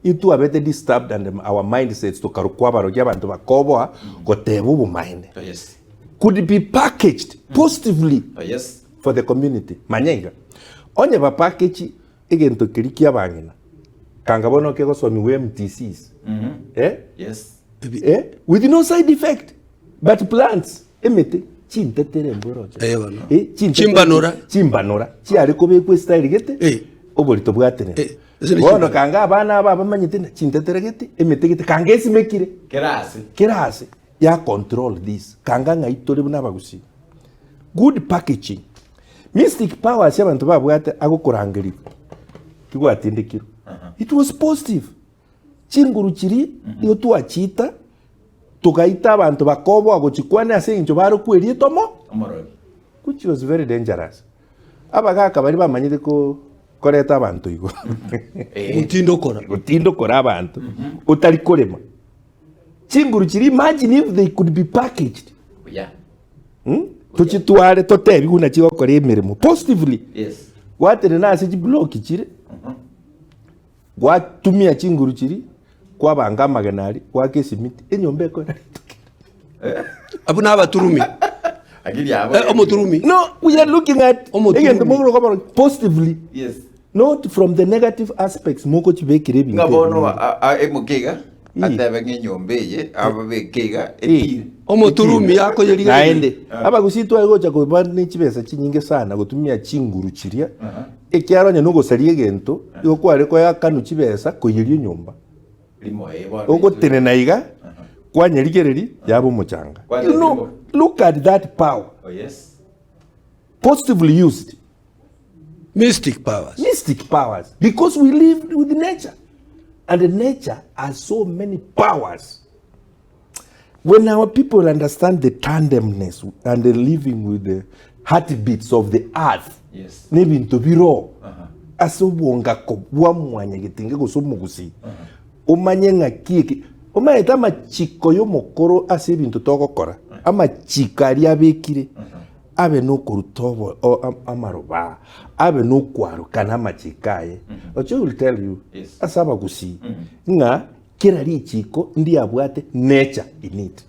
Intwabete disturbed and our mindsets tokarokwa abarogi abanto bakoboa goteba obomaene. Could be packaged positively for the community. Manya iga, onye ba package egento keria kia abang'ina, kanga bono kegosomiwa MTCs, eh? Eh? With no side effect but plants emete chintetere mboroche. Eh, bono. Eh, chintetere- Chimbanora. Chimbanora chiare kobekwa estyle gete Eh. oborito bwatenena. Eh, ase ne Bono chimbanora. kanga abana aba abamanyete na chintetere gete emete gete kanga esimekire Kera ase. kera ase ya control this kanga ng'ai tore buna abagusii. Good packaging. Mystic powers abanto babwate agokorangeria kigwatindekirwe. It was positive. Chinguru chiria nigo twachiita, togaita abanto bakoboa gochikwana ase engencho barokwa erieta omo, Omorogi. which was very dangerous. Abagaka baria bamanyete ko koreta abanto igoro. Gotindokora. Gotindokora abanto otari korema. Chinguru chiria imagine if they could be packaged. Buya. Hmm? Tochitware totebi buna chigokora emeremo positively. Yes. Gwatenena ase chibloki chire. Gwatumia chinguru chiria, kwabanga amagena aria, gwaka esimiti, enyomba ekoera rituko eri. Abwo nabaturumi. Akili abo. Eh, omoturumi. No, we are looking at Omoturumi. egento mogoroka baro positively, Yes. not from the negative aspects mokochibekera ebinto Ng'a bono ebinge. a- a- emoke iga Ii. atebe ng'a enyomba eye ababeke iga etire. Omoturumi akoyerigereria. Naende abagusii tware gocha koba ne chibesa chinyinge sana gotumia chinguru chiria Ekiagera onye nogosaria egento, igo kware koyakanwa chibesa koiyeria enyomba. Ogotenena iga, kwanyerigereria, yaba omochanga. You know, look at that power positively used. Mystic powers. Mystic powers. Because we live with nature. And nature has so many powers. When our people understand the tandemness and the living with the heartbeats of the earth, Yes. nebinto biro ase obongako bwa mwanyagetinge gose omogusii omanye ng'aki eke omanyete amachiko y'omokoro ase ebinto togokora amachiko aria abekire abe nokoruta obo o- am- amaroba abe nokwaroka na amachiko aye Ochoa will tell you Yes. ase abagusii ng'a Kera richiiko ndiabwate nature in it.